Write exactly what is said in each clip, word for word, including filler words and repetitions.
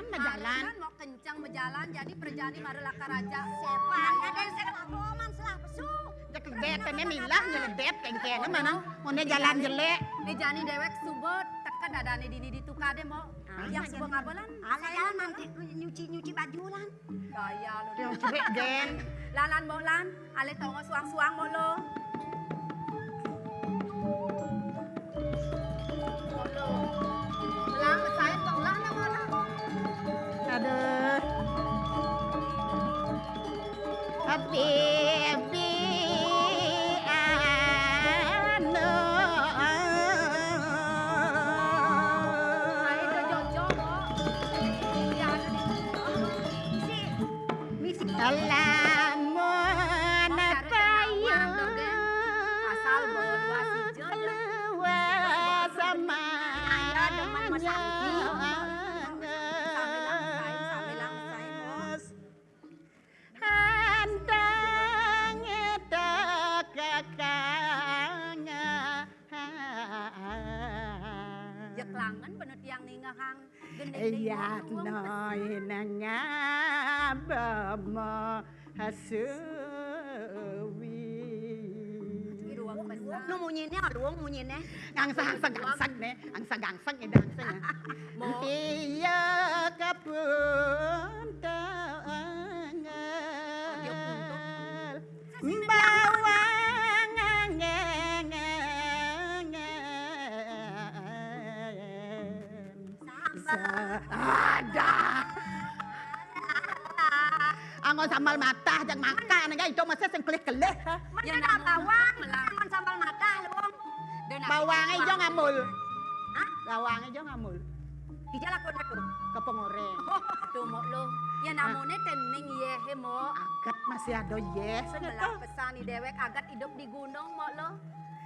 Majalan. Malenan mau kencang majalan, jadi perjani mara lakar aja. Siapa? Ada yang saya laporan salah pesu. Jak lebet, tene milah nyelebet kengkene mana? Mone jalan jelek. Ni jani dewek suba teka dadane dini di tukade, Mbok. Ah, yang suba ngabelan. Ala jalan nanti nyuci-nyuci baju lan. Gaya lu. Yang suwe, Gen. Lalan, Mbok, lan. Ale tongo suang-suang, Mbok, lo. Mbok, lo. Belang, besain, Mbok, belang, Mbok, lo. Aduh. Habibi, anu. Ayo, Jojo, Mbok. Ya, anu, nih. Misi. Lamun payu asal bawa dua sijil, dah. Keluar sama. Ayo, demen masak. Sambilang mesain, sambilang mesain, Mbok. Hantang eta kakang. Ya, kelangen bener tiang ningehang. Gendeng-gendeng. Iya, luwung no, pesan. Inang abama hasuwi. Luwung pesan. Nu munyine, luwung munyine. Angsang-angsang gangsang ne, angsang-angsang ne, angsang. Mo. Iya, kapuntengan. Dia punten. Bawang anggengen. Sambal. Ada. Anggon sambal matah, jak makan, enggak itu masih sing kelih-kelih. Ya, namun bawang, melang. Anggon sambal matah, luwung. Bawange ijo ngamul. Hah? Bawange ijo ngamul. Dija lakon aku. Kepengoreng. Tuh, Mbok, lo. Ya, namune tening yeh, Mbok. Agat masih ada yeh, sing belah itu. Pesan i dewek agat idup di gunung, Mbok, lo.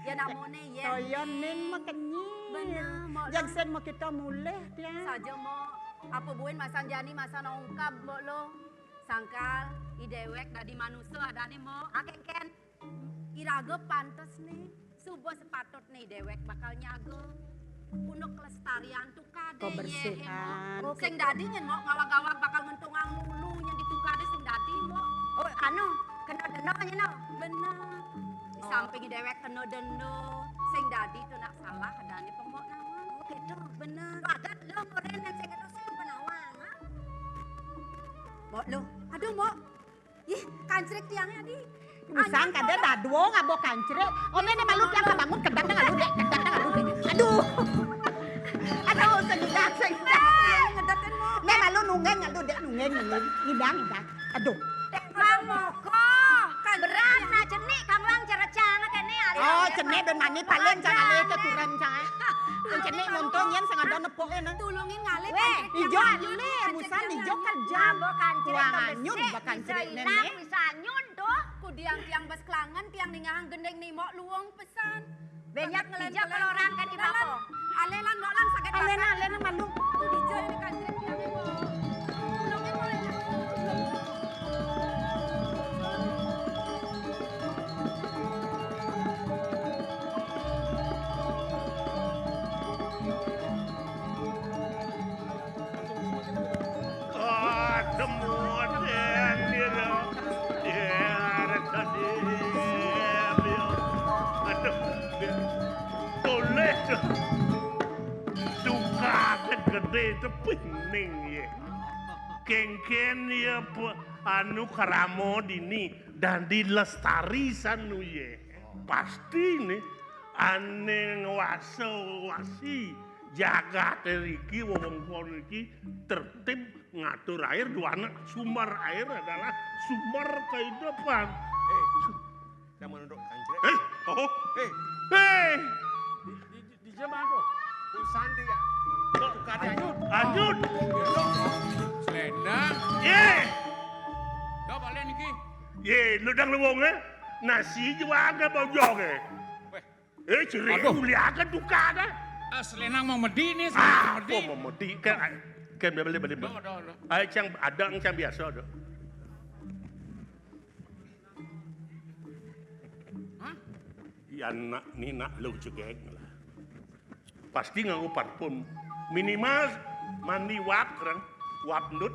Ya, namune yeh. Toya ning makenyi. Bener, Mbok, lo. Yang sen mau kita mulih, tiang. Saja, Mbok. Apa buin masan jani, masan ongkab, Mbok, lo. Sangkal, i dewek dadi manusa adane, Mbok. Aken-ken. Iraga pantes ne, suba sepatutne dewek bakal nyaga. Punuk kelestarian tukade, kebersihan. Yeh, Mbok. Sing dadi nyen, Mbok, ngawag-awag bakal ngentungang lulu nyen di tukade sing dadi, Mbok. Oh, anu, kena denda nyen, no? Bener. Di samping dewek kena denda, sing dadi to nak salah adane pembok nawang. Oh, gitu. Bener. Adat lo, koren nang sing itu sing penawang, ha? Mbok lo. Aduh, Mbok. Ih, kancrik tiangnya, Di. Usang kada dadua ngabo kancrik. One ne malu tiang kabangun, kedang nang alu, Dek, kedang nang alu, Dek. Aduh. Aduh, sengidak, sengidak. Ngedetin, Mbok. Ne malu nungeng alu, Dek, nungeng, nungeng. Ngidang, ngidang. Aduh. Mang Moko, kan berat nah cenik, kang lang cerecang kene, oh, cenik ben mani paling cang ale keturen cang, eh. Cenik monto nyen sing ada nepuke, nah. Tulungin ngalih. Weh, kancrik ijo yang ale, busan ijo kerja. Ngabo kancrik. Wah, kebersih, anyun, bakal bisa cenik ilang, nenek. Bisa anyun tuh. Ku diang tiang bes kelangen, tiang ningahang gendeng ni Mbok luwung pesan. Banyak dija kalau orang kan di Lalan, Bapo. Alelan, Mbok, lan, saged. Alenan, bakal. Alenan, malu. Ku dija ini kancrik tiang ni, Mbok. Tulungin, Mbok, ini. Adem modern, ya. Ya, ada tadi. Ya. Adem. Tulis. Suka gede tepining, ya. Kengken, ya, pe-, anu, karamo dini dan dilestari sanu, ya. Pasti nih, ane ngwasa-wasi jagat riki, wewengkon riki tertib ngatur air, duana sumber air adalah sumber kehidupan. Eh, sama nunduk kancil. Eh, oh. Eh. Eh. Di, di, di jam apa? Urusan dia. Tukar lanjut. Lanjut. Selendang. Ye. Dah balik niki. Ye, lu dang luwung, eh? Nasi jual ke bojong, eh? Weh. Eh, cerik. Aduh. Muliakan tukar dah. Ah, selendang mau medi nih, ah, selendang medi. Kok mau medi? Kan, kan balik, balik, balik. Ayo, cang ada, cang biasa ada. Hah? Yan nak ni nak lu cegek lah. Pasti nganggo parfum. Minimal mandi wak, rang. Wapndut.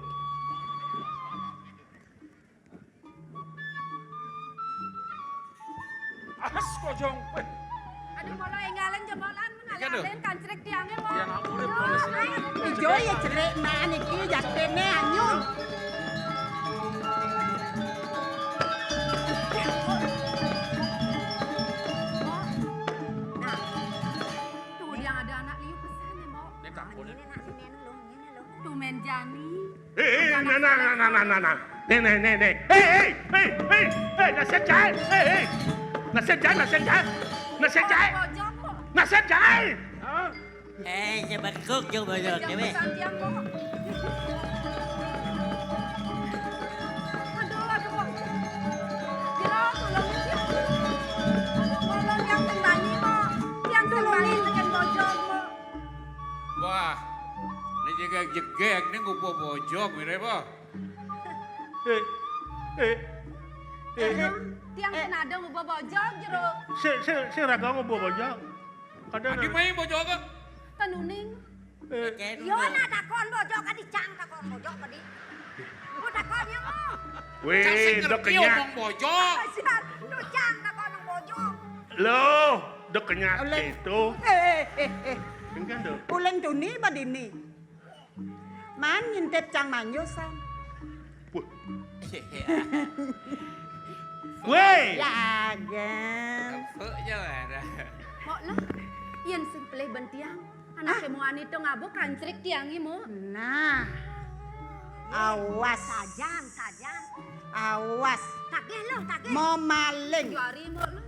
As kojong. Wéh. Aduh, mula énggalin jembalan, men. Iya, aduh. Alih-alihin kancrik tiangé, Mbok. Iya, nggak boleh, boleh. Ijo ya cerik, nah, niki jakténé anyun. Nah, tuh, yang ada anak liu pesan ya, Mbok. Ini tak boleh. Ini nak, ini, ini, lo, ini, lo. Tuh, men jani. Eh, eh, nah, nah, nah, nah, nah, nah, nah. Nih, nih, nih, nih. Eh, eh, eh, eh, eh, nasib jaé. Eh, eh. Nasib jaé, nasib jaé. Nasib jaé. Bojong kok. Nasib jaé. Hah? Eh, sebengkuk juga bojong, Jangan cewek. Pesan tiang kok. Aduh, aduh, kok. Jero, tolongin tiang. Aduh, tolong tiang sing bani kok. Tiang sing bani tekan bojong kok. Wah, ini jegég-jegég, ini ngubuh bojog, mirip apa? Eh, eh, eh, eh. Tiang, eh, senada ngubuh bojog, Jero. Sing, sing, sing raga ngubuh bojog. Kadén. Adi mai bojog apa? Ten uning. Eh. Yo, nah, takon bojog, adi cang takon bojog, adi. Mau takon ya, mau. Wéh, cang sing ngerti omong bojog. Kasihan, tuh cang takon omong bojog. Loh, dek kenyat itu. Eh, eh, eh, eh. Enggak, Dok. Uleng tuni badini. Man ngintip cang manjus, San. Wah. Wéh. Ya, agak. Empuk je, Wan. Kok lah, yén sing pelih bentiang. Anaké muani to ngabuh kancrik tiangé, Mo. Nah. Awas. Sajan, sajan. Awas. Tagih lo, tagih. Mau maling. Juari, Mo, lo.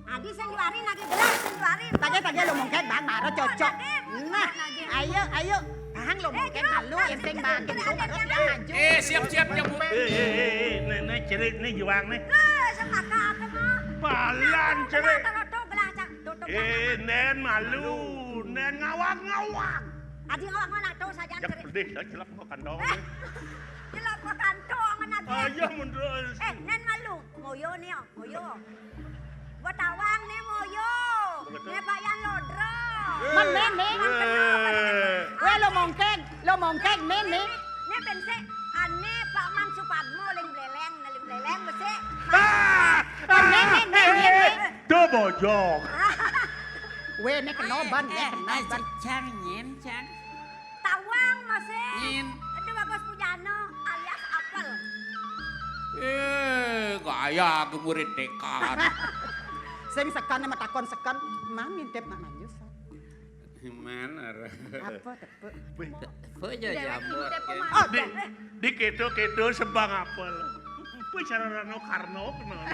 Adi sing juari, nagih gelas sing juari, Mo. Tagih, tagih lo mongkén, Bang, baru cocok. Tagih, Mo. Nah, tagih. Ayo, ayo. Bang, lo mongkén malu, enteng, Bang. Gitu, baru dia maju. Eh, siap, siap, siap. Eh, eh, eh, eh, nih, nih, cerik, nih, juang, nih. Lo, semaka apa, Mo? Palan, cerik. Tuh, gelas, Cang. Eh, nén malu, nén ngawang-ngawang. Adi ngawang mana tuh saja. Jak cerik. Pedih, dah cilap kok kantong. Eh, cilap kok kantong, mana tuh? Ayo mundur. Eh, nén malu. Moyo nih, oh, moyo. Buat awang nih, moyo. Betul. Nih, Pak Yan Lodro. Eh. Men, men, men. Eh. Wéh, lo mongkén, lo mongkén, men, men. Nih, nih, nih, pensé, ané Pak Man Supadmo, ling bleleng, ling bleleng, mesé. Ah! Tuh bojog. Wéh, né kena ban, né kena ban. Cang nyén, cang. Tawang masih. Nyén. Aduh, Bagus Pujana alias Apel. Eh, gaya ke murid dekan. Sing sekan sama takon sekan, man ngintip nak manjus. Man, arah. Apa tepuk? Wéh. Apa aja. Déwék jambut, ngintip ya. Apa, ah, di, di kéto-kéto sebang apel. Apa cara Rano Karno kenal?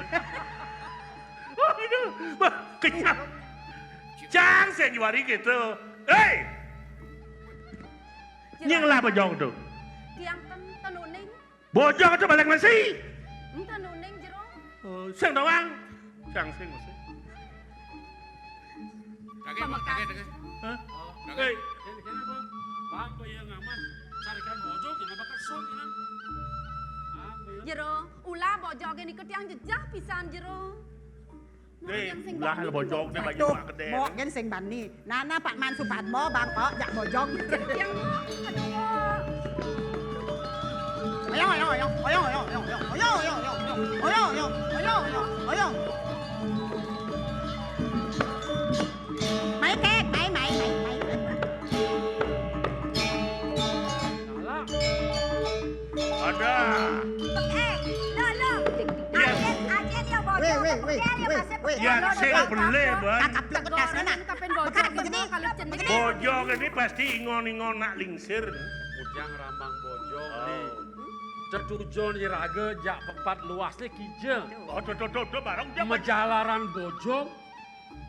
Oh, itu, bah, kenyal. Cang, sing juari kéto. Héi! Nying lah bojog to. Tiang ten, ten uning. Bojog to balik nasi. Enten uning, Jero. Oh, sing doang. Cang sing mesti. Kagé, Bang, kagé, kagé. Hah? Kagé. Héi. Kene, kene, Bang. Bang, kok iya ngaman? Carikan bojog, jangan bakal sok, ya. Bang, kok iya. Jero, ulah bojog ini ke tiang jejah pisan, Jero. Déh, ulah bojog déh baju mak kedér. Mbok gén sing bani. Nana Pak Man Supadmo, Bang Pok, jak bojog. Ayo, ayo, ayo, ayo, ayo. Ayo, ayo, ayo, ayo, ayo. Mai, Kek, mai, mai, mai, mai. Ada. Eh, lo, lo. Ajén, ajén, ya, bojog. Wéh, wéh, wéh, wéh, wéh. Ya, sing pelih, Bang. Kakaplek dasarnya, nak. Kapan bojog, Bang, kalau cendék. Bojog ini pasti ingon-ingon nak lingsir. Ujang rambang bojog nih. Tetujon iraga jak pepat luas nih kija. Oh, tuh, tuh, tuh, tuh, bareng dia. Majalaran bojog.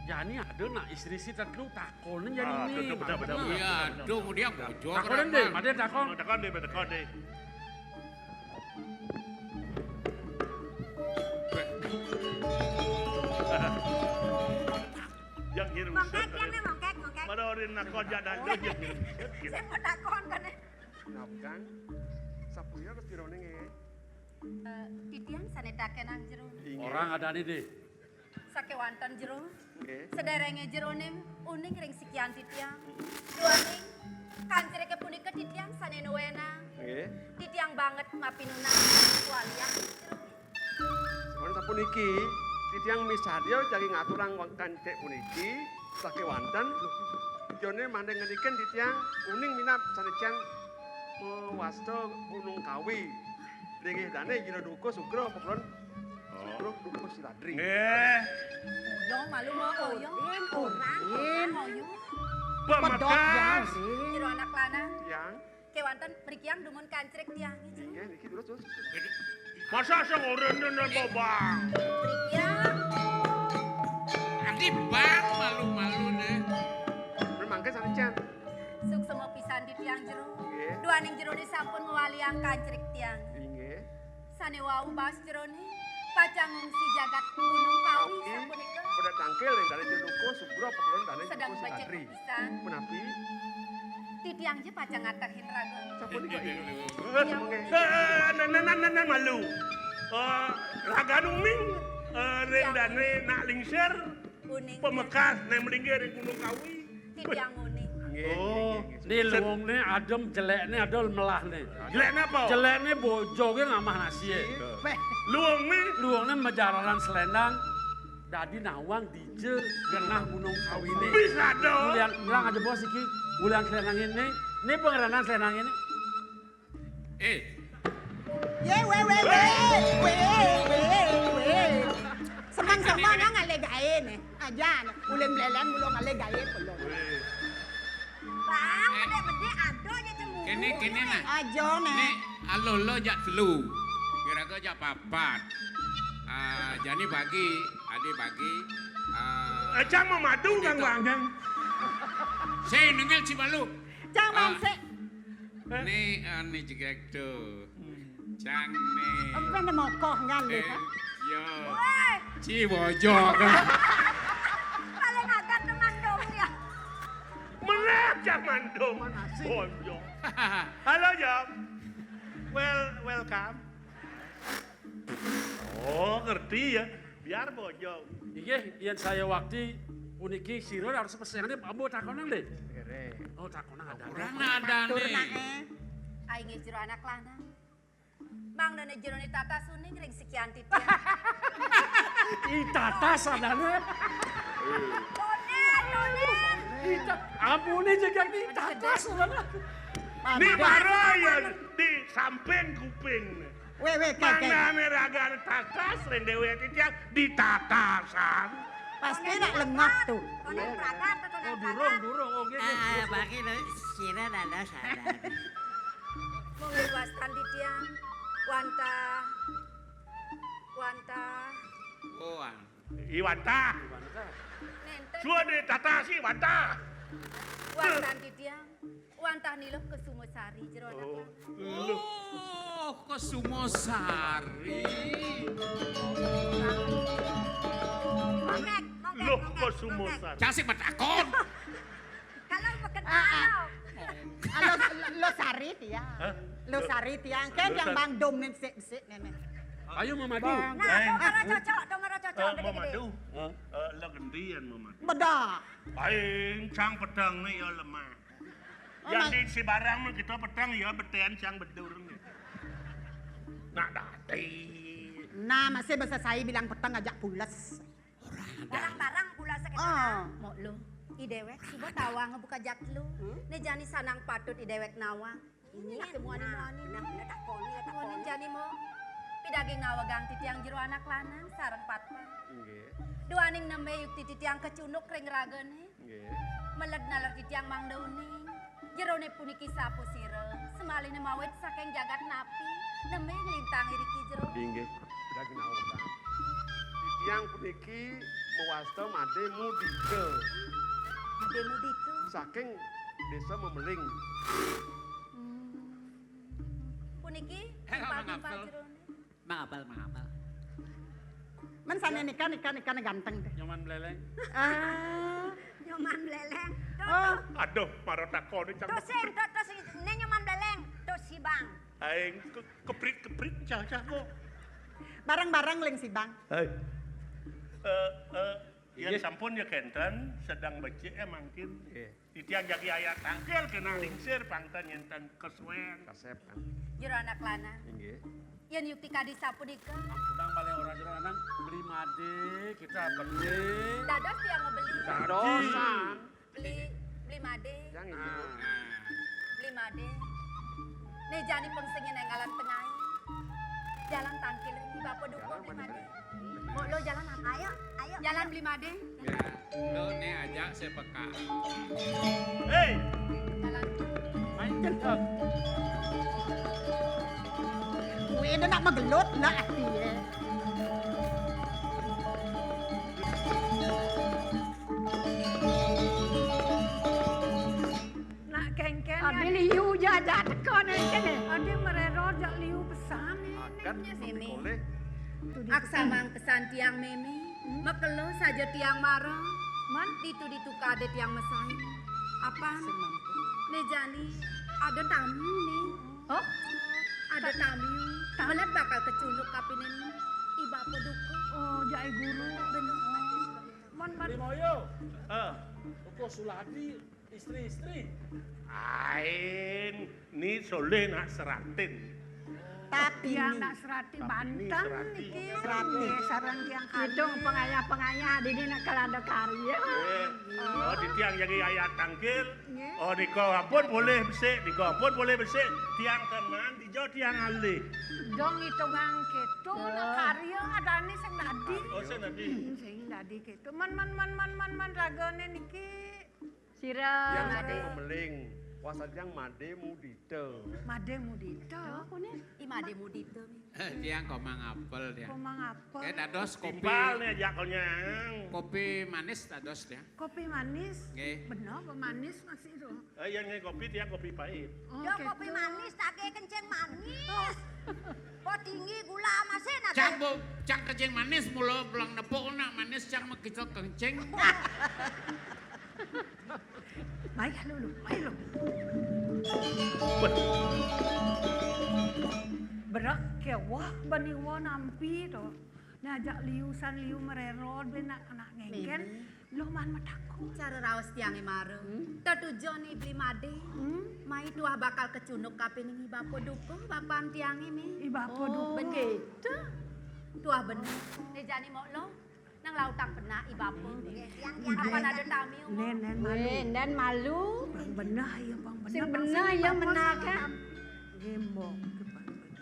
Jani ada nak istri si tetelu takonin jani. Ah, nih. Tuh, tuh, benar, benar, benar. Iya, benar, tuh, benar, dia benar. Bojog. Takonin deh, ada takon. Takon deh, takon deh. Yang hirup. Mongkek, yang nih, mongkek, mongkek. Pada orang nak kojak dan kojak. Saya mau takon kan, eh. Kenapa, Kang? Sapuya wis pironé, nggih? Eh, titiang sané takenang, Jero. Inggih. Orang adané, deh. Sakéwanten, Jero. Nggih. Sadéréngé Jero ning uning ring sikian titiang. Duaning Kancrike punika titiang sane nuwenang. Nggih. Titiang banget mapinunang walian. Sampun sapuniki, titiang misadya jagi ngaturang wong kancrik puniki sakewanten. Jane mangke ngeniken titiang uning minab sane can mewasta Gunung Kawi. Linggih dane Jero Duka Sugra apa kulon? Oh. Sugra Duka Siladri. Nggih. Oyong malu mau oyong. Yen orang. Yen. Oyong. Pemekas. Jero anak lanang. Tiang. Kewanten mriki yang dumun kancrik tiang. Inggih, niki terus, terus. Masa sing ora nenen, Bang? Mriki yang. Ati Bang malu-malu deh. Mangke sane can. Suksema pisan di tiang jero. Nggih. Duaning jero disampun ngwaliang kancrik tiang. Inggih. Sane wau baas jerone pacang ngungsi jagat Gunung Kawi. Kawi sapunika. Pada tangkil ring dane Jero Duka Sugra apa kulon dane Sedeng Duka becik Siladri. Pisan. Punapi? Titiang je pacang ngatehin raga. Sapunika. Iya. Inggih. Eh, eh, eh, nenen, nenen, nenen malu. Eh, raga uning, eh, ring dane nak lingsir. Uning. Pemekas, nek mlinggi ring Gunung Kawi. Titiang uning. Nggih, oh, nggih, nggih. Ni luungne adem, jelekne adol melahne. Jelekne apa? Jelekne bojoge ngamah nasie. Weh. Luungne? Luungne majararan selendang, dadi nawang dija genah Gunung Kawine. Bisa dong. Ulian, ulian aja bos iki, ulian selendang ini, ini pengerenan selendang ini. Eh. Ye, we, we, we, we, we, we. Semang-semang nang ale gae ne. Aja ne. Uling mleleng mulo ale gae kulo. Bang, bedek-bedek ada aja cemburu. Kene, kene nah. Aja ne. Nek alo lo jak telu. Kira-kira jak papat. Ah, jani bagi, ade bagi. Ah, eh, cang mau madu, Kang Bang, cang. Saya nengel si malu. Cang, ah, main sik. Ni, ah, ni jegek tu. Cang ni. Apa ni mokoh ngan ni, eh, ha? Yo. Woi. Ci bojok. Paling agak teman dong ya. Menang cang mandung. Bojok. Halo, Jam. Well, welcome. Oh, ngerti ya. Biar bojok. Inggih, yen saya wakti puniki sira harus pesengane ambo takonang, Le. Oh, takonang ada. Kurang ada nih. Ai nggih jero anak lanang. Mangdane jerone tatas uning ring sekian titiang. I tatas adane. Toner, toner. I ta-, ampune jegak ni tatas adane. Ni mara ya di samping kuping. Weh, weh, kek, kek. Mangane ragane tatas, ren dhewe titiang ditatasan. Pasti nak lengah tuh. Konen pragat, konen pragat. Oh, durung, durung. Oh, nggih, nggih. Ah, bagi lo, sira dada sadar. Monggo wastan titiang. Wantah. Wantah. Oh, ah. I wantah. Nenten. Suwe ditatasi wantah. Wastan titiang. Wantah nila Kesuma Sari, jero anak lanang. Oh, Kesumasari. Mongkek, mongkek, loh, mongkek, Kesumasari. Mongkek. Cang sing matakon. Kalau bekenal. Ah, ah. Lo, lo Sari tiang. Hah? Lo Sari tiang. Kan yang Bang Dom nih, besik-besik nih, nih. Ayo, Mamadu. Nah, eh. Dong ora cocok, dong ora cocok. Eh, gede-gede. Mamadu. Hah? Eh, lo gendian, Mamadu. Bedah. Paling cang pedang nih ya lemah. Oh, yang di Sibarang mah kita petang ya betean siang bedur. Nak dadi. Nah, masih bahasa saya bilang petang ajak pules. Barang-barang pules kita. Oh, nah. Mok lo. I dewek suba tawang buka jatlu. Hmm? Ne jani sanang patut i dewek nawang. Ini nak muani muani. Nah, nah, takoni, ya, takoni. Muani jani mo. Pidaging ngawegang titiang jero anak lanang sareng patpat. Nggih. Duaning nembe yukti titiang kecunduk ring ragane. Nggih. Meled naler titiang mangda uning. Jerone puniki sapa sira? Semalihne mawit saking jagat napi? Nembe nglintang iriki jero. Inggih, daging nawegang. Titiang puniki mewasta Made Mudita. Made Mudita. Saking Desa Memeling. Hmm. Puniki timpal-timpal jerone. Mangapal, mangapal. Men sane nika, nika, nika ganteng deh. Nyoman Mleleng. Ah. Nyoman Mleleng. Tuh, oh. Tuh. Aduh, mara takone cang. Tuh sing, tuh, tuh sing, ne Nyoman Mleleng. Tuh si Bang. Aing ke-, keprit-keprit cah-cah kok. Bareng-bareng ling si Bang. Hai. Eh, eh, Yén sampun ya kénten, sedeng becik ya mangkin. Nggih. Titiang jagi ayat tangkil kena lingsir pangten yén ten kesuwen. Kasep kan. Jero anak lanang. Inggih. Yén yukti kadi sapunika. Ampun, malih ora jero lanang, beli made, kita beli. Dados tiang ngebeli. Dadosan. Beli, beli made. Yang itu. Beli made. Né jani pengsengen enggalan tengah. Jalan tangkil ring Bapa Dukuh beli made. Mbok lo jalan apa? Ayo, ayo. Jalan beli made. Ya, lo né ajak saya peka. Hei. Jalan. Main cendok. Kuwi nak magelut nak ati ya. Nak kéngkén. Adi liu ja, ja teka né kéné. Adi merero ja liu pesan né. Adat Mimi. Aksamang pesan tiang Mimi. Hmm? Makelo saja tiang mara. Man? Ditu-ditu kadé tiang mesain. Apan? Né jani ada tamu né. Oh? Ada tamu. Melet bakal kecunduk kapining I Bapa Dukuh. Oh, jai guru. Bener. Man, man. Limoyo. Ah. Dukuh Suladi, istri-istri. Ain, ni Soleh nak Seratin. Tapi ya, ni. Nak Seratin banten niki. Seratin. Nggih, sareng tiang kali. Kidung pengayah-pengayah dini nak kelanda karya. Eh, oh, di tiang jagi ayat tangkil. Nggih. Oh, nika ampun boleh besik, nika ampun boleh besik. Tiang teman, dija tiang alih. Dong hitungan kéto, nak karya adané sing dadi. Oh, sing dadi. Hmm, sing dadi kéto. Man, man, man, man, man, man, ragané niki. Sira. Yang saking Memeling, wasan yang Made Mudita. Made Mudita. Apa nih? I Made Mudita, Mi. Tiang komang apel, tiang. Komang apel. Kayak dados kopi. Timpal nih, jak konyang. Kopi manis dados, tiang. Kopi manis? Nggih. Bener apa manis maksud itu? Eh, yang nggih kopi, tiang kopi pahit. Oh, ya, gitu. Kopi manis, tak kayak kencing manis. Oh. Kok tinggi gula masih nak. Cang, bu, cang kencing manis, mula pulang nepuk nak manis, cang mah kita kencing. Baik, lu, lu, baik, lu. Berak kewah baniwa nampi to. Nah, jak liusan liu mererod ben nak, nak ngengken. Mimi. Loh, man matako. Cara raos tiangé mara. Hmm? Tetujon I Bli Madé. Hmm? Mai tuah bakal kecunduk kapining I Bapa Dukuh, bapan tiangé, Mi. I Bapa Dukuh. Oh, bener. Gitu. Tuah bener. Né jani mok lo. Nang lautang benak I Bapa. Nggih, tiang, tiang. Apa ada tamiu, Mak? Nén, nén malu. Wéh, nén malu. Bang benah ya, bang benah. Sing benah ya, menakang. Nggih, mbok.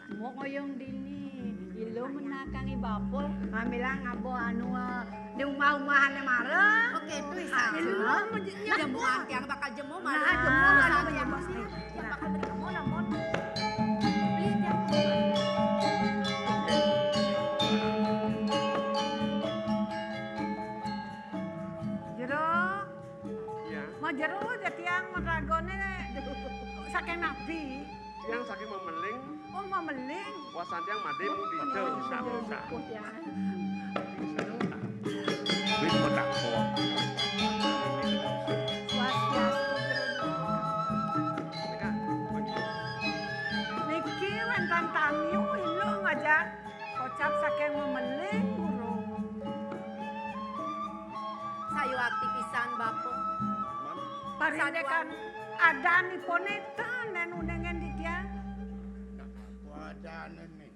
Mbok ngoyong dini. Ilo menakang I Bapa. Ngamilang ngabo anu, eh, di umah-umahané mara. Oké, itu isa. Ilo menjadinya jamuan tiang bakal jemu malu. Nah, jemu malu, jemu. Tiang bakal beli kamu, namun. Beli tiang. Jero. Iya. Mau jero aja tiang, mau ragoné saking nabi. Tiang saking Memeling. Oh, Memeling. Wasan tiang Madé Mudita. Bisa, bisa. Wis metak kok. Swastiastu, Jero. Niki wénten tamiu, Ilo ngajak. Kocap saking Memeling, Guru. Sayuwakti pisan, Bapa. Parindikan adanipuné ten nén uningin di tiang. Adané ning.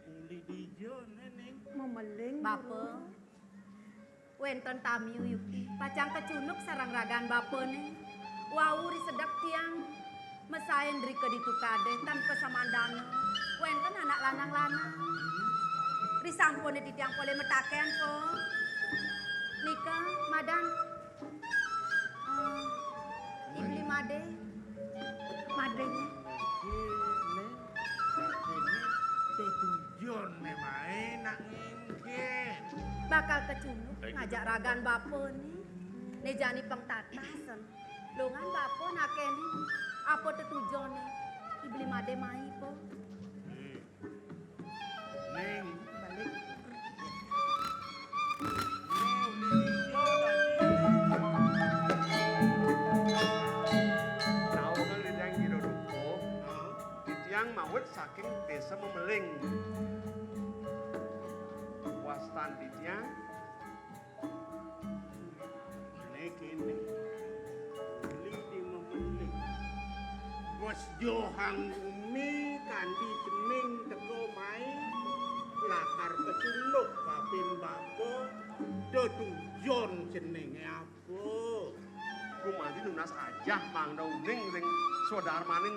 Uli dija né ning. Memeling, Bapa. Guru. Wénten tamiu yuki, pacang kecunduk sareng ragan bapané. Wau ri sedek tiang mesain drika ditu kadé tan pasamandana. Wénten anak lanang-lanang. Ri sampuné titiang polih metaken, Po. Nika, madan. Eh, I Bli Madé. Madé. Niki, Ning, berarti ini tetujon né main nak ngéngkén. Bakal kecunduk ngajak ragan bapa né. Né jani pengtatasen. Longan bapa nakéné. Apa tetujoné? I Bli Madé mai, Po. Ning. Balik. Ning, ning, ning. Rauh kang titiang Jero Dukuh. Titiang mawit saking Désa Memeling. Wastan titiang. Johang bumi kanthi cening teka mai, lakar kecunduk kaping bapa, tetujon ceningé apa? Gumanti nunas ajah mangda uning ring swadarmaning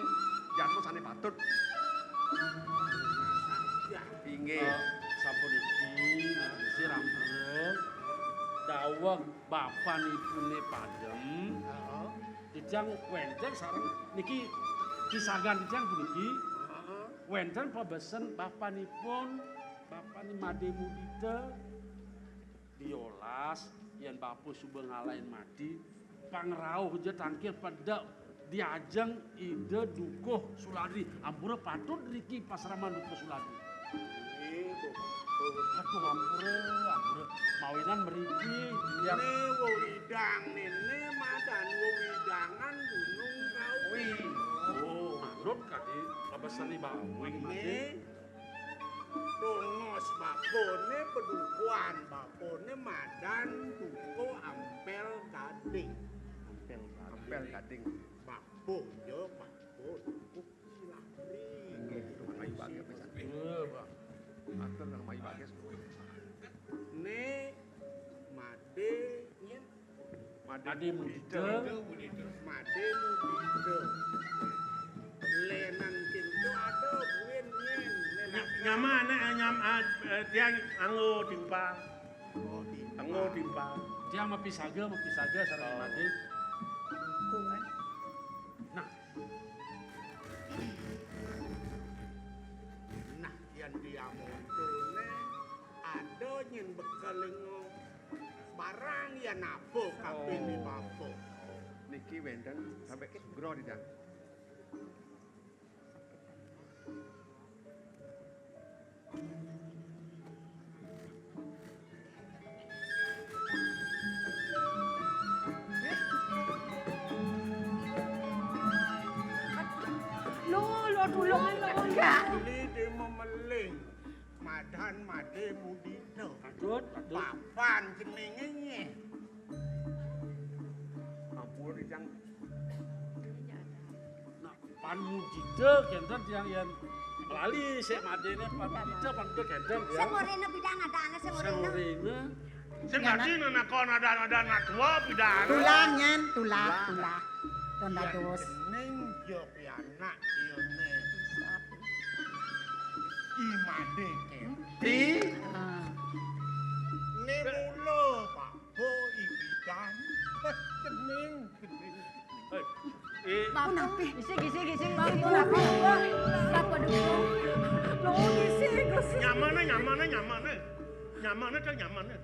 jadma sané patut. Nunas ajah. Inggih. Eh, sapuniki, sira ampura daweg bapanipuné padem. Heeh. Titiang wénten sareng niki pisagan titiang puniki. Heeh. Wénten pabesen bapanipun, bapané Madé Mudita. Diolas yén bapa suba ngalahin mati, pangrauh ja tangkil pedek diajeng Ida Dukuh Suladri. Ampura patut riki pasraman Dukuh Suladri. Aduh, ampura, ampura. Mawinan mriki, ya. Né wewidang, né, né madan wewidangan Gunung Kawi. Oh, manut kadi pabeseni Bawing mati. Tongos bapané, padukuhan bapané madan Dukuh Ampel Gading. Ampel Gading. Ampel Gading. Bapa, ya, bapa Dukuh Suladri. Nggih, Dukuh Ayu Bagus pisan. Iya, Pak. Matur Nang Ayu Bagus. Né Madé, nyén. Madé Mudita. Madé Mudita. Lénan kénto ada buin nyén. Nya-, nyaman, eh, nyam-, ah, eh, tiang anggo timpal. Oh, timpal. Anggo timpal. Tiang mapisaga, mapisaga sareng Madé. Nah. Nah, yén tiang montoné ada nyén bekelinga barang ya napa kapiné bapa. Niki wénten sampai gro di dah. Lo, lo, tulung, lo, enggak. Beli di memeling. Madan Madé Mudita. Patut, patut. Papan jenengé nyén. Ampun, Ijang. Nah, Pan Mudita kénten tiang yén lali sik madéné Pan Mudita, Pan Mudita kénten tiang. Sing orina bidang adané sing orina. Sing orina. Sing dadi nenakon ada-ada anak tua bidang. Tulah, nyén, tulah, tulah. Don dados. Jeneng ya pianak ya né. I Madé Kerti. Ah. Né mula bapa ibidan. Jeneng, jeneng. Eh, eh. Bapa. Napi? Isik, isik, isik, isik. Bapa, bapa. Bapa dulu. Loh, isik, isik. Nyamané, nyamané, nyamané. Nyamané, Kang, nyamané.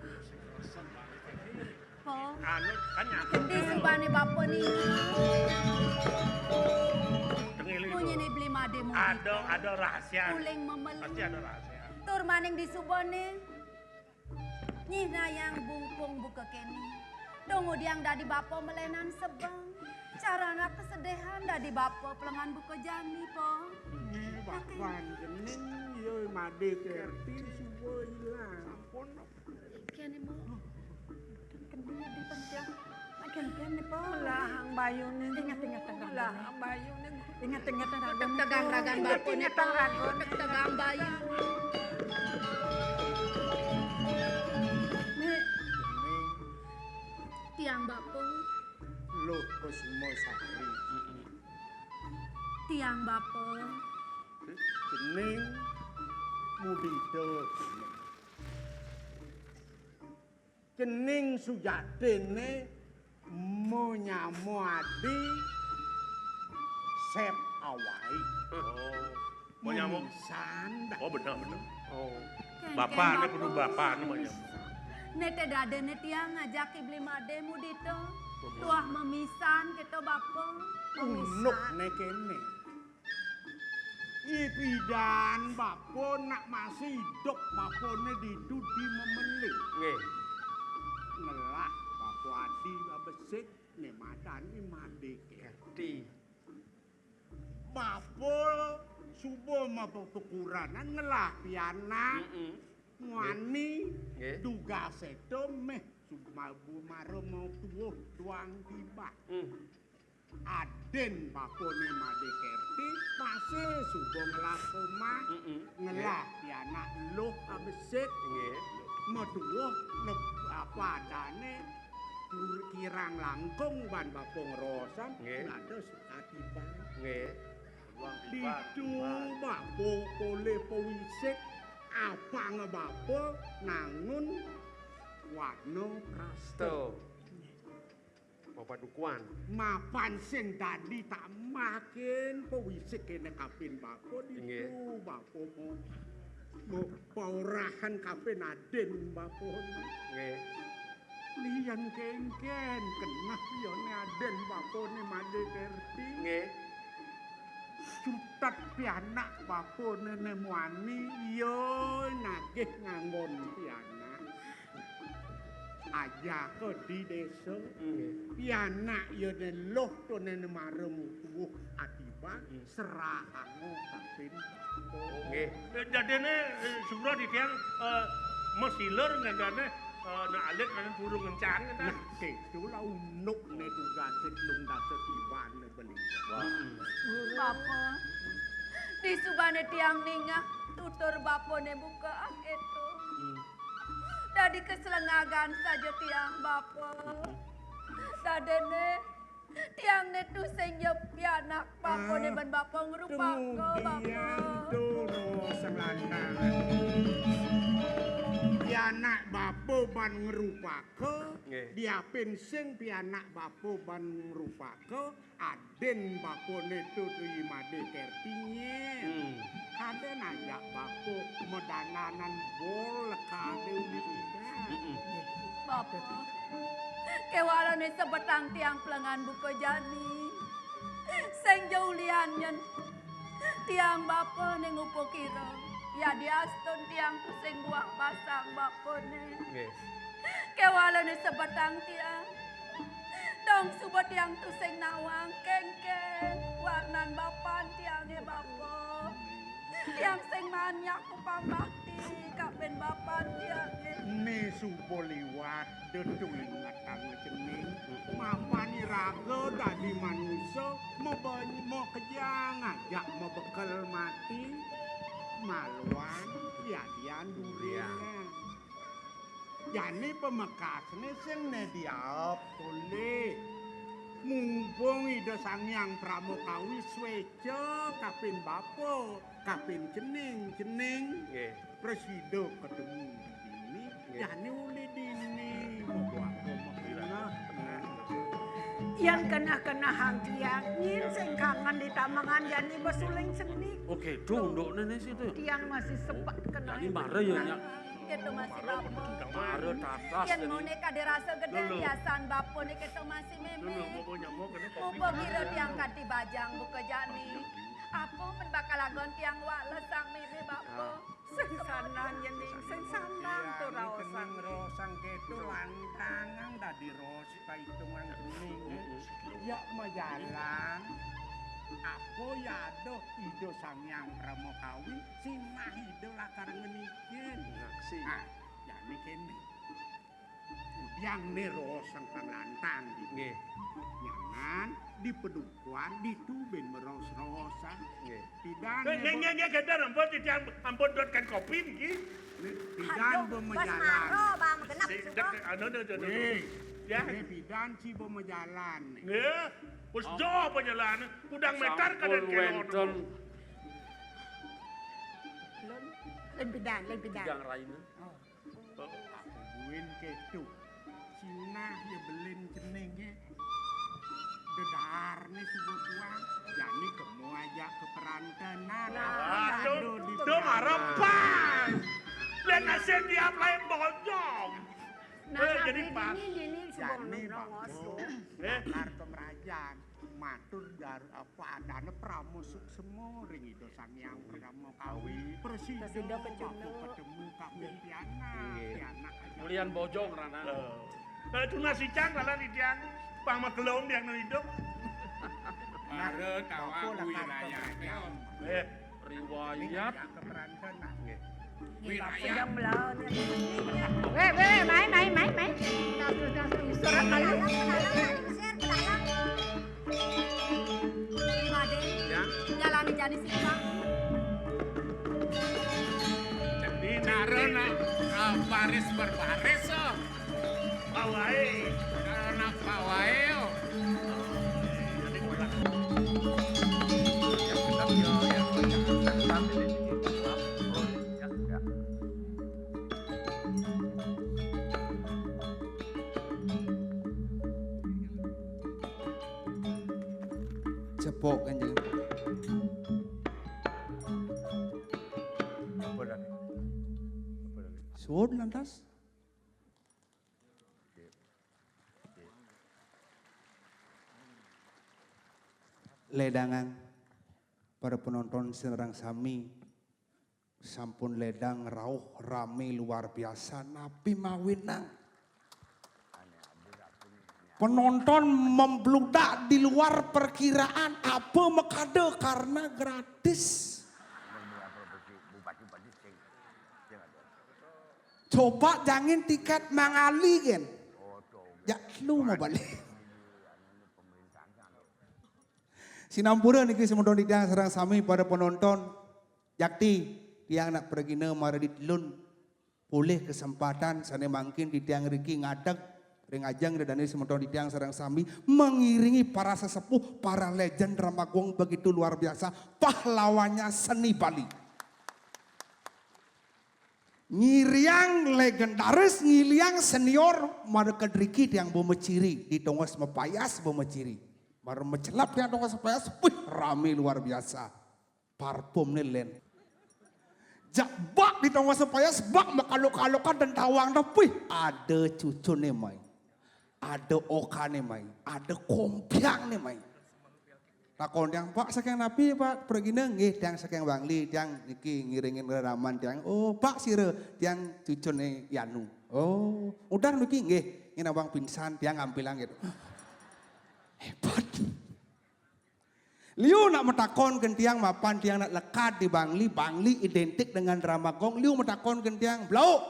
Po. Anu, kan nyamané. Disubané bapa niki. Dengeri dulu. Munyiné Beli Madé Mudita. Ada, ada rahasia. Uling memelih. Pasti ada rahasia. Tur maning disubané. Nyinayang bungkung buka kéné. Dong udiang dadi bapa malénan sebeng. Cara anak kesedihan dadi bapa pelengan buka jani, Po. Nggih, Pak Wan, jeneng ya Madé Kerti suba ilang. Sampun. Kéné, Mo. Kendhi di pencang. Makin kéné, Po. Lah, ang bayuné. Ingat-ingat, ingat. Lah, ang bayuné. Ingat-ingat, ragon. Tegang ragan bapa né, Po. Tegang ragon. Tegang bayu. Né. Tiang bapa. Loh, Kusuma Sari. Tiang bapa. Jeneng Mudita. Jeneng sujatiné manyama adi Sép Awai. Oh. Manyama. Mimisan dah. Oh, bener, bener. Oh. Kénkén bapané, bapa. Kudu bapané manyama. Né té dadiné tiang ngajak I Beli Madé Mudita. Tuah memisan kita bapa. Memisan. Unuk né kéné. Ipidan bapa nak masih idup bapané ditu di Memeling. Nggih. Ngelah bapa adi babesik né madan I Madé Kerti. Kerti. Bapa suba mapepekuranan ngelah pianak. Mm-mm. Muani. Nggih. Dugasé to méh suba mara mau tuwuh tuang tiba. Mm. Adén bapané Madé Kerti masih suba ngelah somah, Mm-mm. ngelah pianak luh abesik, Nggih. maduwuh neb-, apa adané pur-, kirang langkung ban bapa ngrosang, Nggih. dados katiban. Nggih. Ditu bapa polih pawisik, apanga bapa nangun wana prasta. Tuh. Bapak Dukuan. Mapan sing dadi tambah kin pawisik kéné kapin bapa ditu, Nggih. bapa mo-, mo-, paurahan kapin adin bapa. Nggih. Lian kénkén keneh yané adin bapané Madé Kerti. Nggih. Cutet pianak bapané né muani, ya nagih nganggon pianak. Ajaka di désa. Nggih. Pianak yané luh to né mara mutuh atiban, Hmm. serahanga kapin bapa. Nggih. Eh, dadiné, eh, sura titiang, eh, masilur ngendané, eh, nak alit ngendané purun ngencang ngendané. Nah, kéto lah undukné tugasé telung dasa tiban. Bapa, disubané tiang ningeh tutur bapané buka akéto. Hmm. Dadi kaslengagan saja tiang, Bapa. Hmm. Dadiné tiang né tusing ja pianak bapané Ah, ban bapa ngrupaka, Bapa. Duh, Rasa Lanang. Pianak bapa ban ngrupaka, Nggih. diapin sing pianak bapa ban ngrupaka, Adin bapané to I Madé Kerti nyén. Hmm. Kadén ajak bapa madananan bol kadén. Mm-mm. Bapa, kéwalané sebetang tiang plengan buka jani. Sing ja ulian nyén tiang bapané ngupa kira. Yadiastun tiang tusing buah basang bapané. Nggih. Kéwalané sebetang tiang. Dong suba tiang tusing nawang kénkén warnan bapan tiangé, Bapa. Tiang sing maan nyak pambakti kapin bapan tiangé. Né suba liwat, da to ingetang cening. Mapan iraga dadi manusa, mabeny-, makejang ajak mabekel mati, maluan yadian durian. Jani pamekasné sing né diaep polih. Mumpung Ida Sang Hyang Parama Kawi swéca kapin bapa, kapin cening, cening. Nggih. Prasida ketemu dini, Nggih. jani uli dini, mabuaka makeneh. Yén keneh-kenehang tiang, nyén sing kangen di tamengan jani bes uling cenik. Oké, dunduk néné situ. Tiang masih sebet keneh. Jani mara ya, Nyak? Kéto masih, Bapa. Mara tatas. Yén jani. Moné kadén rasa gedé, Lho, lho. Biasan bapané kéto masih mémé. Lho, lho, Bapa nyama kéné kopi. Mupa kira tiang kanti bajang buka jani. Apa men bakal anggon tiang wales sang mémé, Bapa? Ah. Sing sanan yén ning sing sanan to raosang. Raosang kéto lantangan dadi ros kaitungan cening. Mm-mm. Ya majalan. Apa ya aduh Ida Sang Hyang Parama Kawi sinah Ida lakar ngenikin. Ngaksi. Ah, jani kéné. Udiang né raosang panglantang ditu. Nggih. Nyanan di padukuhan ditu bén maraos-raosan. Nggih. Pidan nggih, nggih, nggih, kénten ampun, titiang ampun dot kan kopi niki. Pidan aduh, bes majalan. Mara, Bang, genep. Wéh, suba. Anu, anu, anu, anu. Wéh, ya. Né pidan ci bes majalan. Nggih. Wis jauh apa jalan? Kudang meter kadén kélo. Sampun wénten. Lén, lén pidan, lén pidan. Tigang raina. Oh. Buin kéto. Sinah ya belin ceningé. Dedarné suba tuang. Jani kemu ajak ka perantenan. Nah, aduh, aduh, aduh, mara pas. Lén nasib dia lain bojong. Nah, eh, jadi pas. Ini, ini suba jani nongos. Bagus. Eh? Bakar pemerajan. Matur dar-, apa adané Parama Suksma ring Ida Sang Hyang Parama Kawi. Prasida kecunduk. Ketemu kaping pianak, nggih. Pianak aja. Mulian bojong rana. Lho. Kalau tunas icang, kalau titiang pang magelung tiang nu idup. Mara tawang kuwi rayah. Eh. Riwayat. Nggih. Wilayah. Wéh, wéh, mai, mai, mai, mai. Surat kayu. Nah, ah, baris berbaris, oh. Bawahe. Anak bawahe, oh. Jadi, ya, ya, ya, ya, ya, ya. Cepok, Kanjeng. Apa lagi? Apa lagi? Suwun lantas. Ledangang para penonton sareng sami sampun ledang rauh rame luar biasa napi mawinang penonton membludak di luar perkiraan apa makada karena gratis. Coba jangin tiket mangali gen. Ya lu mau balik. Sinampura niki semeton titiang sareng sami para penonton. Yakti tiang nak pragina mara ditelun polih kesempatan sane mangkin titiang riki ngadeg ring ajeng dedane semeton titiang sareng sami mengiringi para sesepuh, para legend Drama Gong begitu luar biasa, pahlawannya seni Bali. Ngiriang legendaris, ngiliang senior, mara kedriki tiang bumeciri, di tongos mapayas bumeciri. Mara macelap tiang tongos mapayas, wih, rame luar biasa. Parfumne len. Jak bak di tongos mapayas, bak makaluk-kalukan dan tawang dah, wih, ada cucune mai. Ada okane mai, ada kompiangne mai. Takon tiang, "Pak, saking napi, Pak, pragina?" "Nggih, tiang saking Bangli, tiang niki ngiringin reraman tiang." "Oh, Pak, sira?" "Tiang cucune Yanu." "Oh, udah niki?" "Nggih, ngin abang pingsan, tiang ngampilang," gitu. Hebat. Liu nak matakon ken tiang mapan tiang nak lekad di Bangli, Bangli identik dengan Drama Gong. Liu matakon ken tiang, "Blau."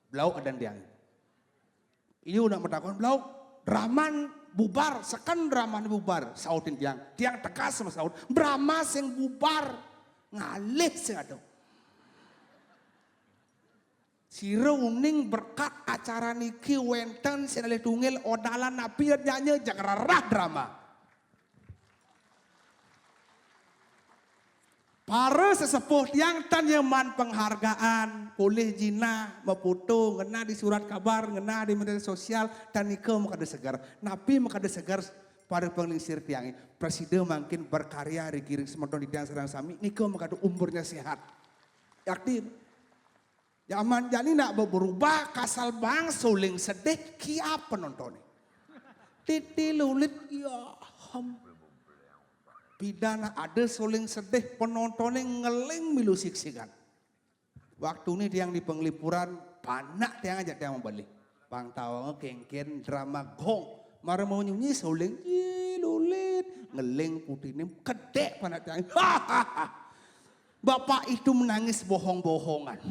Blau adan tiang. Liu nak matakon, "Blau, draman bubar, seken draman bubar?" Sautin tiang. Tiang tegas masaut, "Drama sing bubar, ngalih sing ada." Sira uning berkat acara niki wenten sing alih tungil odalan napi nyanya jak rerah drama. Para sesepuh tiang tan nyeman penghargaan, polih jinah, mapoto, ngenah di surat kabar, ngenah di media sosial, tan nika makada seger. Napi makada seger para panglingsir tiange? Prasida mangkin berkarya ring semeton tiang sareng sami, nika makada umurnya sehat. Yakti Jaman jani nak berubah, kasal bang suling sedih, kiap penontone. Titi lulit, ya ham. Pidana ada suling sedih, penontone ngeling milu siksikan. Waktu ini tiang di penglipuran, panak tiang aja tiang membeli. Bang tawang kengken drama gong. Mara mau nyunyi suling, "Ih, lulit." Ngeling putih ini, kedek panak tiang. Bapak itu menangis bohong-bohongan.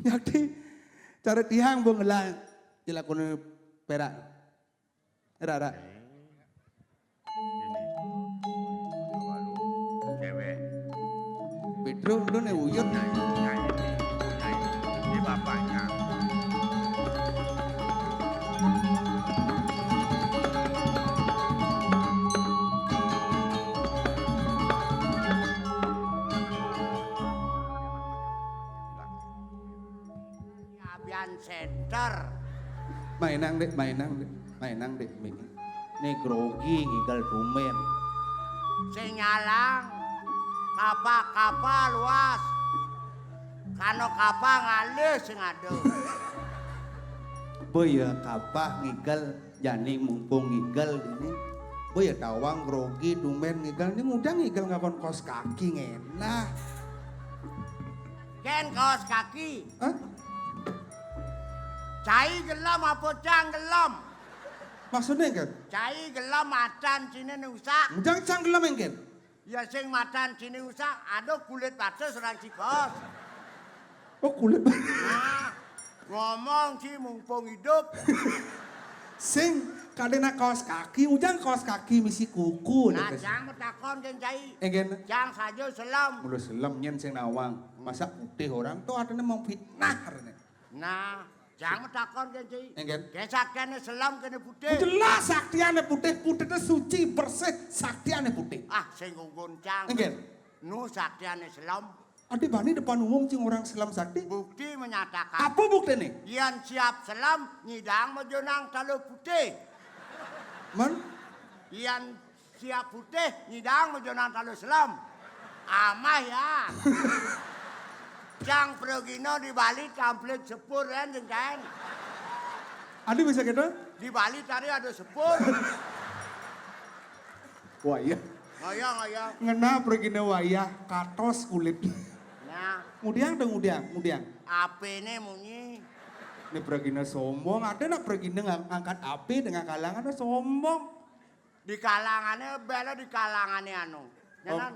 Nyati cara tiang bo ngelah jelakone perak. Rak, rak. Ini. Cewek. Pedro, lu ne uyut. Nah, ini, nah, ini. Nah, ini. Ini bapaknya. Abian center. Mainang, Dek, mainang, Dek. Mainang, Dek, mi. Ni grogi ngigel tumen. Sing nyalang, kapah-kapah luas. Kano kapah ngalih sing ada. Boya kapah ngigel, jani mumpung ngigel ini. Boya tawang grogi tumen ngigel. Ni ngudang ngigel ngakon kaos kaki ngenah. Ken kaos kaki. Hah? Cai gelem apa cang gelem? Maksudnya, Ken? Cai gelem macan sini usak. Ngudang cang gelem, Ken? Ya sing macan sini usak, aduh kulit batis orang cikos. Oh, kulit. Nah, ngomong sih mumpung hidup. Sing Tadi nak kaos kaki, ujang kaos kaki misi kuku. Nah, nih, Tes. Cang matakon kén cai. Éngkén. Cang saja selem. Mula selem nyén sing nawang. Masa putih orang tuh adanya memfitnah artinya. Nah, cang matakon kén cai. Éngkén. Kén saktiané selem kéné putih. Jelas saktiané putih, putih itu suci, bersih, saktiané putih. Ah, sing ngungkun cang. Éngkén. Nu saktiané selem. Adi bani depan umum cing orang selem sakti. Bukti menyatakan. Apa bukti nih? Yén siap selem, nyidang majonang taluh putih. Men? Yén siap putih, nyidang majonang taluh selem. Amah ya. Cang pragina di Bali tamplit sepur kan, jeng kain. Adi bisa gitu? Di Bali tadi ada sepur. Wah, iya. Ngoyong, ngoyong. Ngena pragina wayah, katos kulit. Nah. Ngudiang dong, ngudiang, ngudiang. Apéné munyi? Ini pragina sombong, ada nak pragina ngang-, ngangkat apé dengan kalangan sombong. Di kalangané, bela di kalangané anu. Oh. Jangan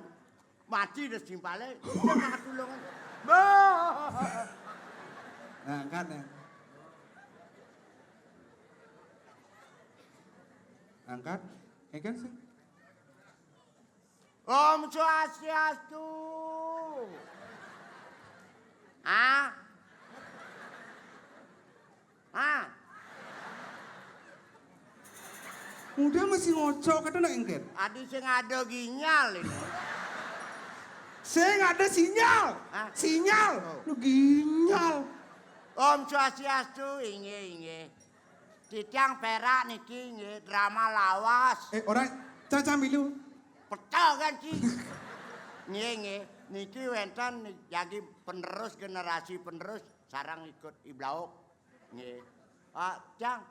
mati deh simpalé. Jangan tulungan. Bah. Nah, angkat ya. Angkat. Éngkén sih. Om Swastiastu. Ah? Ah? Udah masih ngocok, kata nak éngkén. Adi sing ada ginyal ini. Sing ada sinyal. Hah? Sinyal. Oh. Lu ginyal. Om Swastiastu, inggih, inggih. Titiang pérak niki nggih drama lawas. Eh, orang caca milu. Pecah kan, Ci? Nggih, nggih. Niki wénten jagi penerus, generasi penerus sareng ikut iblauk. Nggih. Ah, Cang,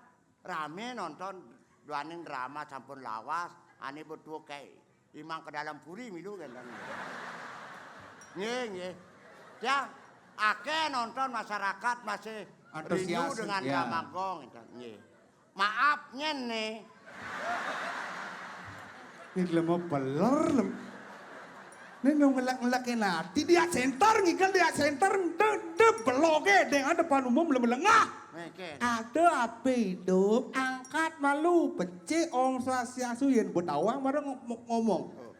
ramé nonton duaning drama sampun lawas, ané betuh kayak Imang ke dalam puri milu kan. Nggih, nggih. Cang, akéh nonton masyarakat masih rindu antusias, dengan ya. Drama gong, gitu. Nggih. Maaf, nyén nih. Ini lemo peler, lem. Ini mau ngelak-ngelakin hati. Dia center, ngigel dia center. De, de, beloge, dengan depan umum, lem-, lengah. Oke. Ada apa hidup, angkat malu, becik, Om Swastiastu, yén betawang, baru ng-, ngomong. Oh.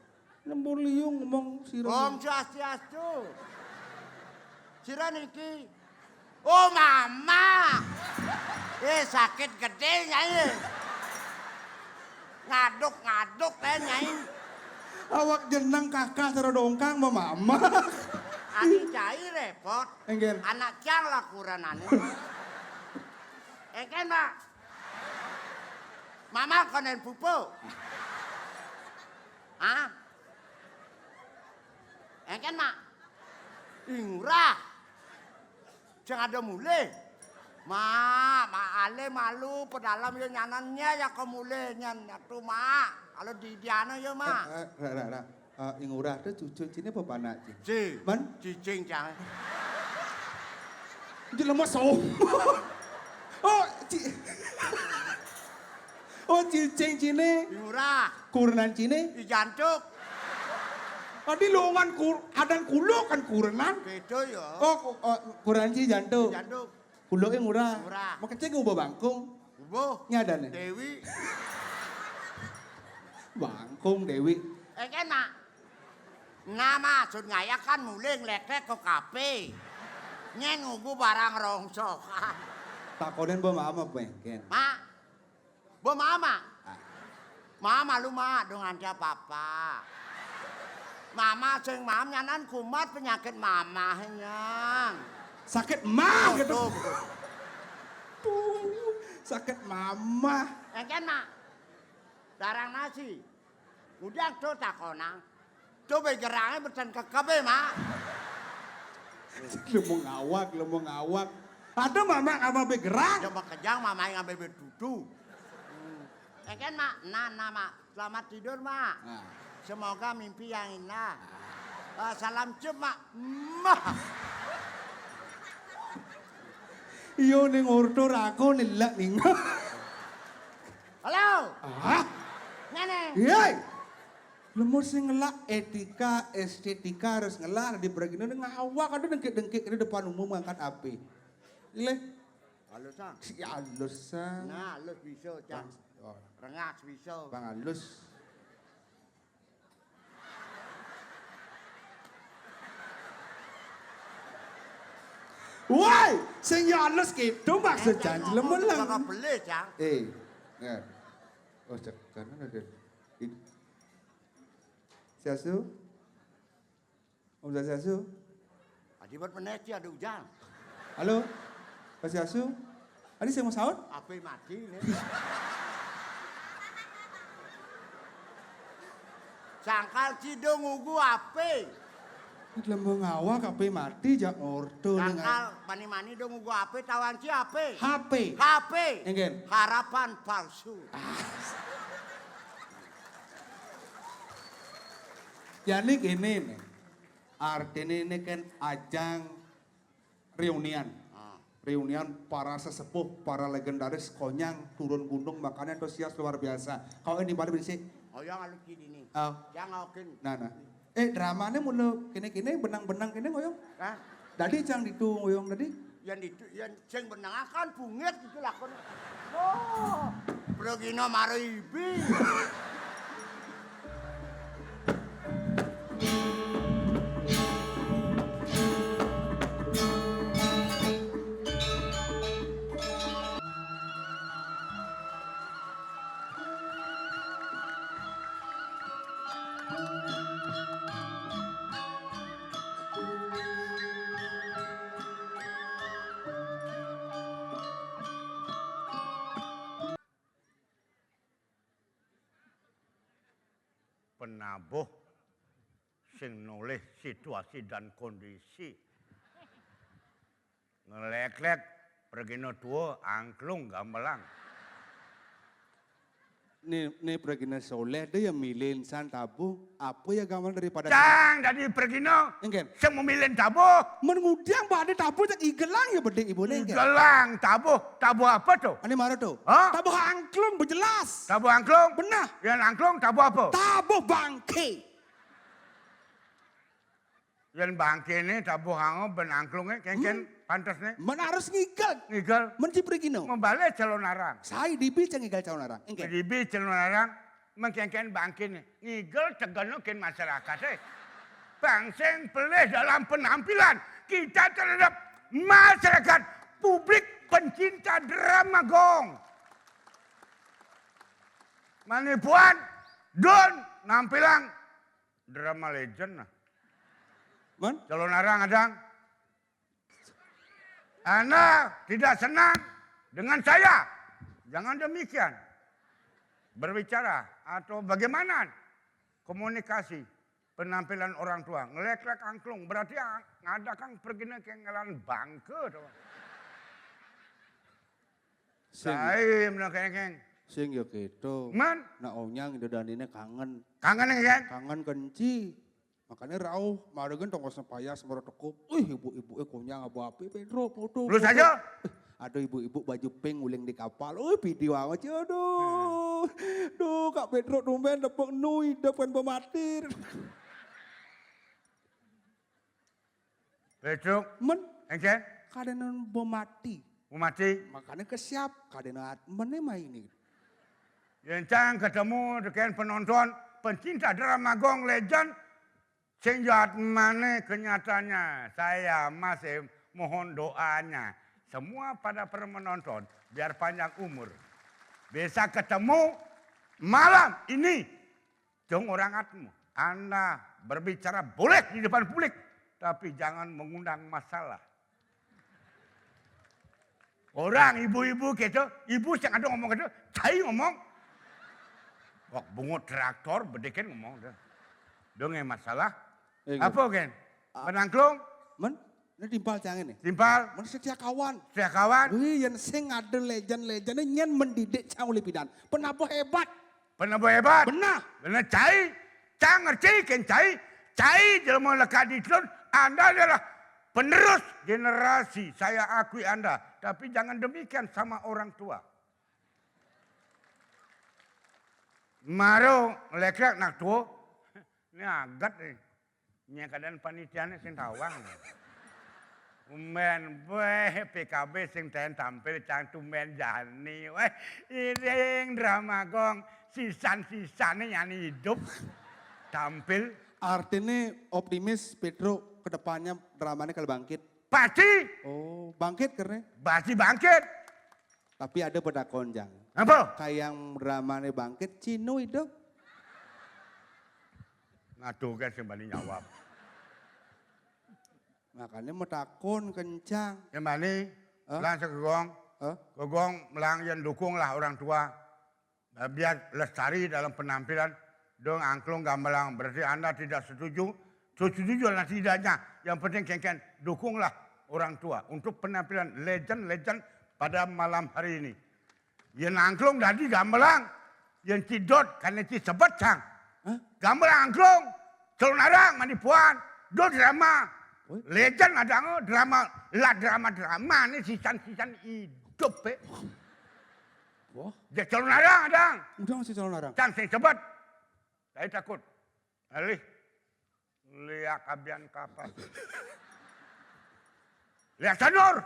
Lembur liu ngomong sira. Om Swastiastu. Sira niki. Oh, Mama. Eh, sakit gedé, Nyai. Ngaduk-ngaduk, eh, Nyai. Awak jeneng kakak sira dongkang, Mama. Adi cai répot. Éngkén. Anak cang lah kurenané. Éngkén, Mak. Mama konen pupuk. Hah? Éngkén, Mak. Ih, Ngurah. Sing ada mulih. Mak, Mak alé malu pedalam ya nyanan nyé ya ke mulih nyan nyatu, Mak. Kalau di diana ya, Mak. Eh, eh, ra, ra, ra. Eh, I Ngurah tu cucu ciné apa panak, Ci? Ci. Man? Cicing, Cang. Di lemes, oh. Oh, Ci-, oh, cicing ciné. I Ngurah. Kurenan ciné. I Jantuk. Tadi longan kur-, adan kulo kan kurenan. Beda ya. Oh, ku-, oh, kurenan ci Jantuk. Jantuk. Kulo I Ngurah. Ngurah. Makecé ngubah bangkung. Ngubah. Nyadané. Déwi. Bangkung Déwi. Eh, kan, Mak. Nah, maksud ngaya kan mulih ngléklék ke kafe. Nyén ngunggu barang rongsokan. Takonin Mbok Mama, Bengken. Mak. Mbok Mama. Ah. Mama lu, Mak, dong ada apa-apa. Mama sing mam nyanan kumat penyakit Mama nyang. Sakit Mah gitu. Tuh, tuh. Tuh, sakit Mama. Engken, Mak. Darang nasi. Udah tuh takonang. Tuh begerangnya beten kekebe, Mak. Lu mau ngawak, lu mau ngawak. Ada Mama ngambil begerang. Coba kejang Mama ngambil betutu. Hmm. Engken, Mak. Nah, nah, Mak. Selamat tidur, Mak. Nah. Semoga mimpi yang indah. Ah, salam cium, Mak. Mah. Iyo ning ordo rako nilak ning. Halo. Ah. Ngene. Yey. Lemu sing ngelak etika, estetika harus ngelak di beragino ngawak ada dengkik-dengkik di depan umum ngangkat api. Leh. Halus, Sang. Si halus, Sang. Nah, halus bisa, Cang. Bang. Oh. Rengas bisa. Bang halus. Woi, sing ya halus gitu maksud janji lemeleng. Ora beli, Jang. Eh, ya. Oh, jangan ada. Swastiastu. Om Swastiastu. Adi buat meneci ada hujan. Halo. Swastiastu. Adi saya mau saut? Apa mati ini? Sangkal cidung ugu apa? Lembung awak apa mati jak ordo. Sangkal mani-mani dong ugu apa tawan ci apa? H P. H P. Enggak. Harapan palsu. Ah. Jadi gini nih, artinya ini kan ajang reunian. Ah. Reunian para sesepuh, para legendaris Konyang turun gunung, makanya antusias luar biasa. Kau ini balik sih. Oh, yang halus gini nih. Ah. Yang okin. Nah, nah. Eh, dramanya mulu kene-kene, benang-benang kene ngoyong. Hah? Tadi cang ditu ngoyong tadi. Yang ditu, yang sing benang akan bungit gitu lakon. Oh, pergi no maro ibi. Penabuh sing nolih situasi dan kondisi. Ngeleklek pergino tua angklung gamelang. Nih, nih pergino soleh deh ya milih insan tabuh. Apa ya gamelang daripada Cang, jadi pergino. Enggak. Sing memilih tabuh. Mengudiang pada tabuh cek igelang ya beding ibu nih. Igelang tabuh, tabuh apa tuh? Ini mana tuh? Hah? Tabuh angklung bejelas. Tabuh angklung? Benar. Yang angklung tabuh apa? Tabuh bangke. Yen bangkene tabuh ango ben angklunge kengken pantes ne. Men harus ngigel. Ngigel. Men ciprigino. Membalik calon arang. Sai dibi cang ngigel calon arang. Engke. Dibi calon arang mengkengken bangkene. Ngigel tegeno ken masyarakat eh. Bang sing pelih dalam penampilan kita terhadap masyarakat publik pencinta drama gong. Manipuan don nampilang drama legend nah. Man? Calon arang adang. Anda tidak senang dengan saya. Jangan demikian. Berbicara atau bagaimana komunikasi penampilan orang tua. Ngeleklek angklung berarti ngadakan pergi ke ngelan bangke tuh. Sing, Saim nak kengkeng. Sing ya gitu. Man? Nak onyang itu danine kangen. Kangen ya kan? Kangen kenci. Makanya rauh, mari kan tongkos payas mara tekup. Wih, ibu-ibu eh konyang apa api Pedro foto. Lu saja. Ada ibu-ibu baju pink uling di kapal. Wih, video aja aduh. Duh, Kak Pedro tumben tepuk nui depan pematir. Besok. Men. Engke? Kadene bemati. Bemati. Makanya kesiap. Kadene mene mah ini. Yencang ketemu dengan penonton, pencinta drama gong legend, sing jahat mana kenyataannya. Saya masih mohon doanya. Semua pada para menonton, biar panjang umur. Bisa ketemu malam ini. Dong orang atmu, Anda berbicara boleh di depan publik, tapi jangan mengundang masalah. Orang ibu-ibu gitu, ibu sing ada ngomong gitu, cai ngomong. Wah bungut traktor bedekin ngomong deh. Dong yang masalah. Apa gen? Penangklung? Men, ini timpal cang ini. Timpal. Men setia kawan. Setia kawan. Wih, yang sing ada legend-legend nyen mendidik cang oleh pidan. Penabuh hebat. Penabuh hebat. Benar. Benar cai. Cang ngerti ken cai. Cai jelma lekat di telun. Anda adalah penerus generasi. Saya akui Anda. Tapi jangan demikian sama orang tua. Maro lekrek nak tua. Ini agat nih. Nya keadaan panitiane sing tawang. Tumben, weh, P K B sing ten tampil cang tumben jani. Weh, iring drama gong, sisan-sisane nyani idup. Tampil. Artine optimis, Pedro, ke depannya dramanya kalau bangkit? Pasti. Oh, bangkit karena? Pasti bangkit. Tapi ada pedakon, Jang. Apa? Kayak yang dramanya bangkit, Cino hidup. Ngaduh kan sing bani nyawab. Makanya mau takon kencang. Yang bani, Hah? Melang segegong. Hah? Gegong melang yang dukunglah orang tua. Eh, biar lestari dalam penampilan. Dong angklung gamelang. Berarti Anda tidak setuju. Setuju lah tidaknya. Yang penting kengken dukunglah orang tua untuk penampilan legend-legend pada malam hari ini. Yang angklung dadi gamelang. Yang cidot karena ci sebet sang. Hah? Gamelang angklung. Celonarang manipuan. Do drama. Woi. Legend ada ngo drama. Lah drama-drama nih sisan-sisan hidup, eh. Wah. Dia celonarang ada. Udah masih celonarang. Sang sing sebet. Saya takut. Alih. Liak abian kapas. Liak sanur.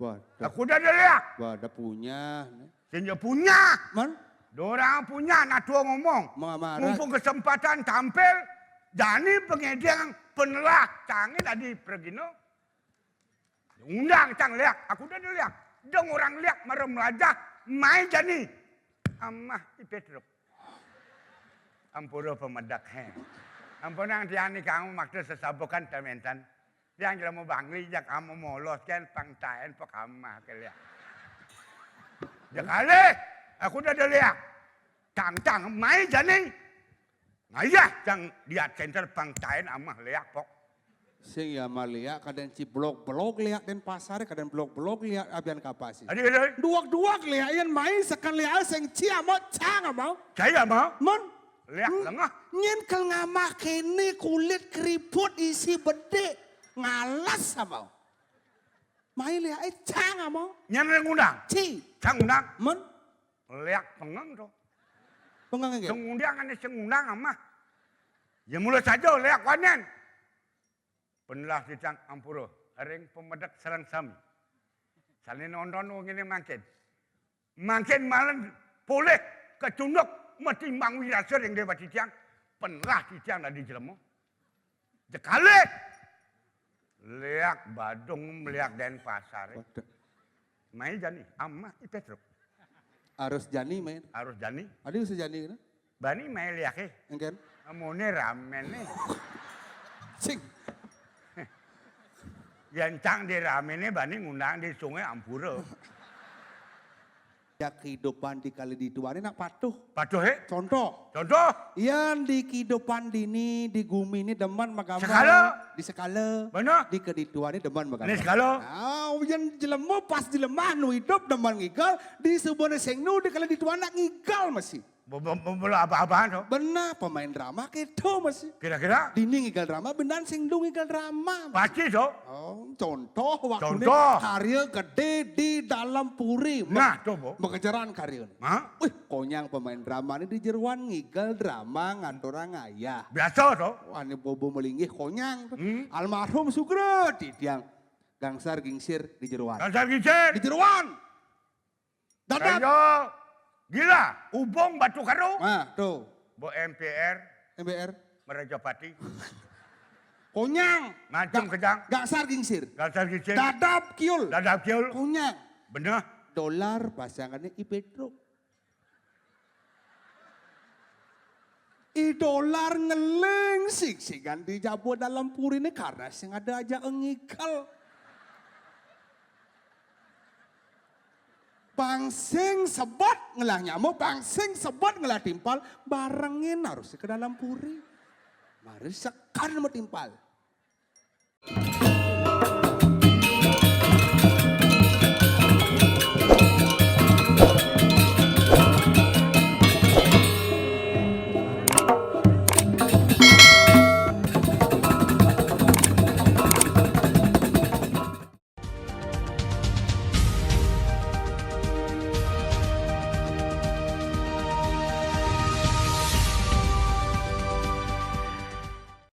Waduh. Aku udah ada liak. Waduh punya. Sing punya. Man? Dorang punya, nah tua ngomong. Mengamarah. Mumpung kesempatan tampil, jani pengedeng penelah cangin adi pergino. Undang cang liak, aku udah ada liak. Dong orang liak mara melajah, mai jani. Amah i Petruk. Ampura pemedak he. Ampunang tiang ni kamu makta sesabukan tamentan. Tiang jelema bangli jak kamu molos kan pangtaen pok amah ke liak. Jakale, aku udah ada liak. Cang-cang mai jani. Ngayah cang liak center pangtaen amah liak pok. Sing ya mah liak, kadang ci blok-blok liak Denpasar, kadang blok-blok liak abian kapas sih. Adi, adi. Duak-duak liak, yang main sekan liak, sing ci ama, cang ama. Cai ama. Mon. Liak Hmm. lengah. Nyen kel ngamah kene kulit keriput isi bedik. Ngalas ama. Main liak, eh, cang ama. Nyen ngundang. Ci. Cang undang. Mon. Liak pengeng tu. Pengeng ke? Sing undang ane sing undang amah. Ya mula saja liak wanen. Penelah titiang ampura, ring pemedek sareng sami. Sane nonton wong ini mangkin. Mangkin malen polih kecunduk metimbang wirasa ring dewa titiang. Penelah titiang dadi jelema. Jekale. Liak Badung, liak Denpasar. Waduh. Mai jani, amah i Petruk. Harus jani main. Harus jani. Adi usah jani kena. Bani mai liake. Engken. Amone ramene. Sing. Yang cang di ramene bani ngundang di sungai ampura. Ya kehidupan di kali dituane nak patuh. Patuh, eh? Contoh. Contoh. Yang di kehidupan dini, di gumi ini demen magama. Sekala. Di sekala. Benar. Di kedituane demen magama. Ini sekala. Ah, yang jelema pas jelema nu hidup demen ngigal, di subane sing nu di kali dituane nak ngigal masih. Belum apa-apaan tu. Benar, pemain drama keto masih. Kira-kira? Dini ngigal drama, benar sing nu ngigal drama. Pasti tu. Oh, contoh waktu Contoh. Karya gede di dalam puri. Nah, tu, Bu. Mengejaran karya ni. Hah? Wih, konyang pemain drama ni di jeruan ngigal drama ngaturang ayah. Biasa tu. Wah, ni bobo melinggih konyang tu. Hmm. Almarhum Sugro di tiang gangsar gingsir di jeruan. Gangsar gingsir. Di jeruan. Dadap. Kayo gila, ubung batu karu. Ah, tu. Bo M P R. M P R. Merajapati. Konyang. Mancung kejang. Gak sar gingsir. Gak sar gingsir. Dadap kiul. Dadap kiul. Konyang. Bener. Dolar pasangannya i Pedro. I Dolar ngeling sing-singan di jaba dalam puri ni karena sing ada aja ngigal. Bang sing sebet ngelah nyamuk, bang sing sebet ngelah timpal, barengin harus ke dalam puri. Mari sekan mau timpal.